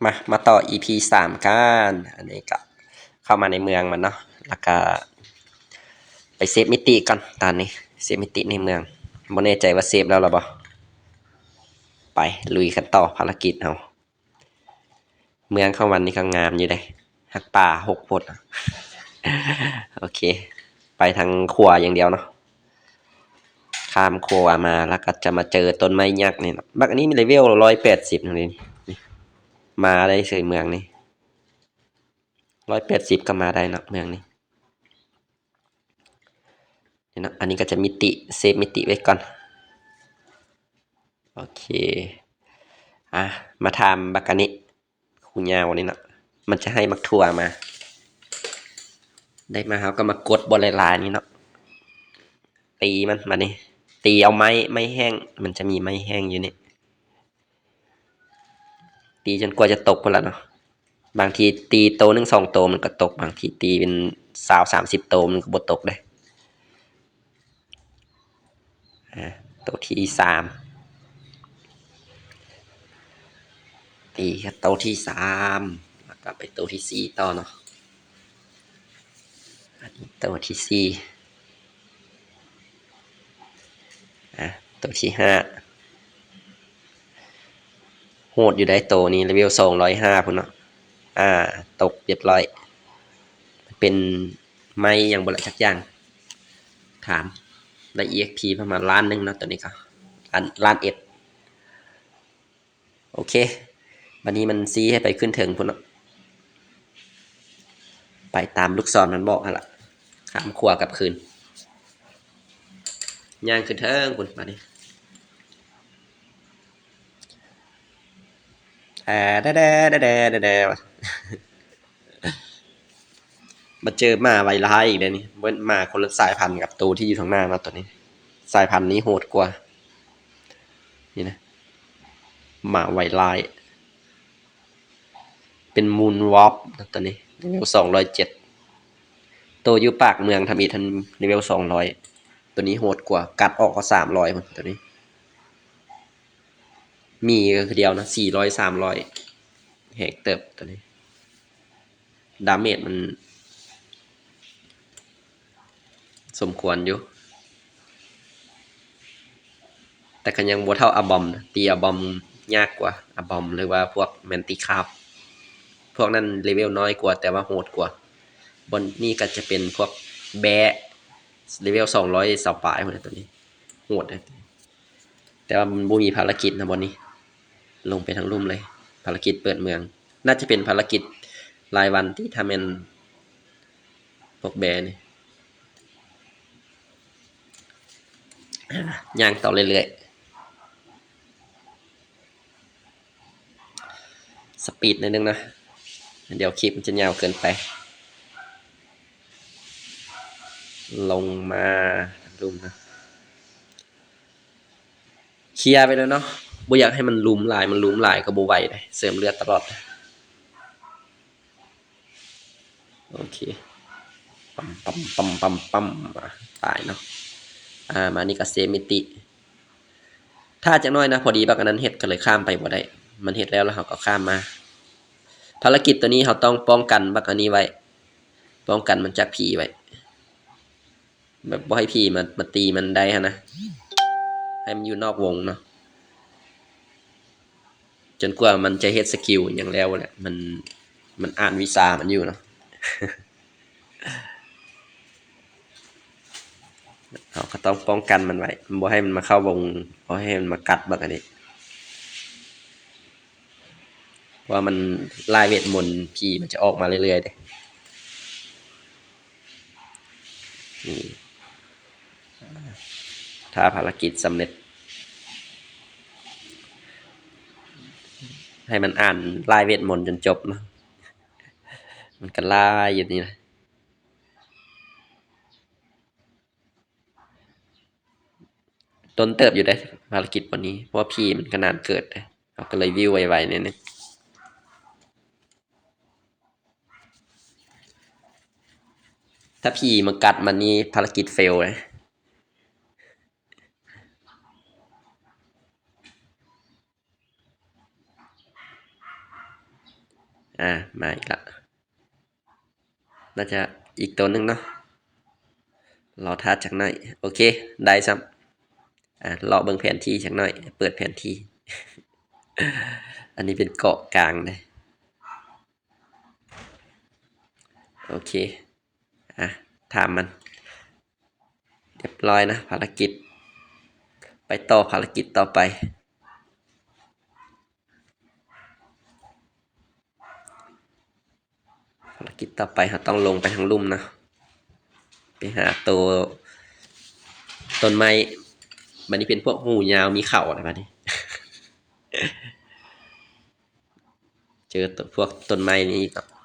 ມາ ມາຕໍ່ອີພີສາມກັນ. ອັນນີ້ກໍເຂົ້າມາໃນເມືອງມັນເນາະ ແລ້ວກໍໄປເຊຟມິຕິກ່ອນ. ຕອນນີ້ເຊຟມິຕິໃນເມືອງ ບໍ່ແນ່ໃຈວ່າເຊຟແລ້ວລະບໍ່. ໄປລຸຍກັນຕໍ່ ພາລະກິດເຮົາ. ເມືອງຂອງມັນນີ້ກໍງາມຢູ່ເດ້ ຮັກປ່າຮົກໂພດ. ໂອເຄ ໄປທາງຂວາຢ່າງດຽວເນາະ. ຂ້າມຂົວມາແລ້ວກໍຈະມາເຈີຕົ້ນໄມ້ຍັກນີ້ເນາະ. ບັກອັນນີ້ມີເລເວວຮ້ອຍແປດສິບເນາະ. ນີ້ ນີ້ ມາໄດ້ເສີຍເມືອງນີ້ ຮ້ອຍແປດສິບກໍມາໄດ້ເນາະ ເມືອງນີ້. ນີ້ເນາະ ອັນນີ້ກໍຈະມິຕິ ເຊຟມິຕິໄວ້ກ່ອນ. ໂອເຄ ອ່າ ມາຖາມບັກອັນນີ້ ຄູຍາວນີ້ເນາະ ມັນຈະໃຫ້ໝາກຖົ່ວມາ. ໄດ້ມາ ເຮົາກໍມາກົດບ່ອນຫຼາຍໆນີ້ເນາະ ຕີມັນ. ບາດນີ້ຕີເອົາໄມ້ ໄມ້ແຫ້ງ ມັນຈະມີໄມ້ແຫ້ງຢູ່ນີ້ ຕີຈົນກວ່າຈະຕົກພຸ້ນລະເນາະ. ບາງທີຕີໂຕໜຶ່ງສອງໂຕມັນກໍຕົກ ບາງທີຕີເປັນຊາວສາມສິບໂຕມັນກໍບໍ່ຕົກເດ້. ອາ ໂຕທີສາມ ຕີໂຕທີສາມ ແລ້ວກໍໄປໂຕທີສີ່ຕໍ່ເນາະ. ອັນນີ້ໂຕທີສີ່ ອາ ໂຕທີຫ້າ ໂຫດຢູ່ໃດ໋ ໂຕນີ້ເລເວວສອງຮ້ອຍຫ້າພຸ້ນເນາະ. ອາ ຕົກຮຽບຮ້ອຍ ເປັນໄມ້ຫຍັງບໍ່ລະຈັກຢ່າງ. ຖາມ ໄດ້ອີເອັກພີປະມານລ້ານໜຶ່ງເນາະ ໂຕນີ້ກໍລ້ານ ລ້ານເອັດ. ໂອເຄ ບາດນີ້ມັນຊີ້ໃຫ້ໄປຂຶ້ນເທິງພຸ້ນເນາະ ໄປຕາມລູກສອນມັນບອກຫັ້ນລະ ຂ້າມຂົວກັບຄືນ ຍ່າງຂຶ້ນເທິງພຸ້ນ. ບາດນີ້ ແອ ແດ ແດ ແດ ແດ ແດ ວ່າ ມາເຈີໝາວາຍລາຍອີກເດ້ນີ້ ເບິ່ງ ໝາຄົນລະສາຍພັນກັບໂຕທີ່ຢູ່ທາງໜ້າເນາະ. ໂຕນີ້ສາຍພັນນີ້ໂຫດກວ່າ ນີ້ນະ ໝາວາຍລາຍ ເປັນມູນວອບເນາະ ໂຕນີ້ເລເວວສອງຮ້ອຍເຈັດ. ໂຕຢູ່ປາກເມືອງທຳອິດຫັ້ນເລເວວສອງຮ້ອຍ ໂຕນີ້ໂຫດກວ່າ ກັດອອກກໍສາມຮ້ອຍພຸ້ນ ໂຕນີ້. ໝີກໍຄືດຽວນະ ສີ່ຮ້ອຍ ສາມຮ້ອຍ ແຮງເຕີບໂຕນີ້ ດາເມດມັນສົມຄວນຢູ່ ແຕ່ກໍຍັງບໍ່ເທົ່າອາບອມນະ ຕີອາບອມຍາກກວ່າ ອາບອມ ຫຼືວ່າພວກແມນຕີຄາບ ພວກນັ້ນເລເວວນ້ອຍກວ່າ ແຕ່ວ່າໂຫດກວ່າ. ບ່ອນນີ້ກໍຈະເປັນພວກແບ້ ເລເວວສອງຮ້ອຍຊາວປາຍພຸ້ນນະ ໂຕນີ້ ໂຫດເດ້ ແຕ່ວ່າມັນບໍ່ມີພາລະກິດນະບ່ອນນີ້ ລົງໄປທາງລຸ່ມເລີຍ ພາລະກິດເປີດເມືອງ ໜ້າຈະເປັນພາລະກິດລາຍວັນຕິ ຖ້າແມ່ນພວກແບ້ນີ້. ຍ່າງຕໍ່ເລື້ອຍໆ. ສະປີດໜ້ອຍໜຶ່ງນະ ດຽວຄລິບມັນຈະຍາວເກີນໄປ. ລົງມາລຸ່ມນະ ເຄຍໄປແລ້ວເນາະ ບໍ່ຢາກໃຫ້ມັນລຸ່ມຫຼາຍ ມັນລຸ່ມຫຼາຍກໍບໍ່ໄຫວເດ້ ເສີມເລືອດຕະຫຼອດ. ໂອເຄ ປຳ ປຳ ປຳ ປຳ ປຳ ອາ ຕາຍເນາະ. ອາ ມານີ້ກໍເຊຟມິຕິ ຖ້າຈັກໜ້ອຍນະ ພໍດີບັກອັນນັ້ນເຮັດ ກໍເລີຍຂ້າມໄປບໍ່ໄດ້ ມັນເຮັດແລ້ວ ແລ້ວເຮົາກໍຂ້າມມາ. ພາລະກິດໂຕນີ້ເຮົາຕ້ອງປ້ອງກັນບັກອັນນີ້ໄວ້ ປ້ອງກັນມັນຈາກຜີໄວ້ ແບບບໍ່ໃຫ້ຜີມາ ມາຕີມັນໄດ້ຫັ້ນນະ ໃຫ້ມັນຢູ່ນອກວົງເນາະ. ຈົນກວ່າມັນຈະເຮັດສະກິວຫຍັງແລ້ວແຫຼະ ມັນ ມັນອ່ານວິຊາມັນຢູ່ເນາະ. ເຮົາກໍຕ້ອງປ້ອງກັນມັນໄວ້ ບໍ່ໃຫ້ມັນມາເຂົ້າວົງ ບໍ່ໃຫ້ມັນມາກັດບັກອັນນີ້ ເພາະວ່າມັນຫຼາຍເວດມົນ ຜີມັນຈະອອກມາເລື້ອຍໆເດ້. ນີ້ ຖ້າພາລະກິດສຳເລັດ ໃຫ້ມັນອ່ານລາຍເວດມົນຈົນຈົບເນາະ ມັນກໍຫຼາຍຢູ່ນີ້ນະ ດົນເຕີບຢູ່ເດ້ ພາລະກິດບ່ອນນີ້ ເພາະວ່າຜີມັນກໍນານເກີດເດ້ ເຮົາກໍເລີຍວິວໄວໆໜ້ອຍໜຶ່ງ. ຖ້າຜີມາກັດມັນນີ້ ພາລະກິດເຟວເດ້. ອ່າ ມາອີກລະ ໜ້າຈະອີກໂຕໜຶ່ງເນາະ ລໍຖ້າຈັກໜ້ອຍ. ໂອເຄ ໄດ້ຊ້ຳ. ອ່າ ເລາະເບິ່ງແຜນທີ່ຈັກໜ້ອຍ ເປີດແຜນທີ່. ອັນນີ້ເປັນເກາະກາງເດ້. ໂອເຄ ອ່າ ຖາມມັນ ຮຽບຮ້ອຍນະ ພາລະກິດ. ໄປຕໍ່ພາລະກິດຕໍ່ໄປ. ພາລະກິດຕໍ່ໄປ ເຮົາຕ້ອງລົງໄປທາງລຸ່ມເນາະ ໄປຫາໂຕ ຕົ້ນໄມ້. ບັດນີ້ເປັນພວກຫູຍາວມີເຂົາແລ້ວບັດນີ້ ເຈີໂຕ ພວກຕົ້ນໄມ້ນີ້ອີກເນາະ.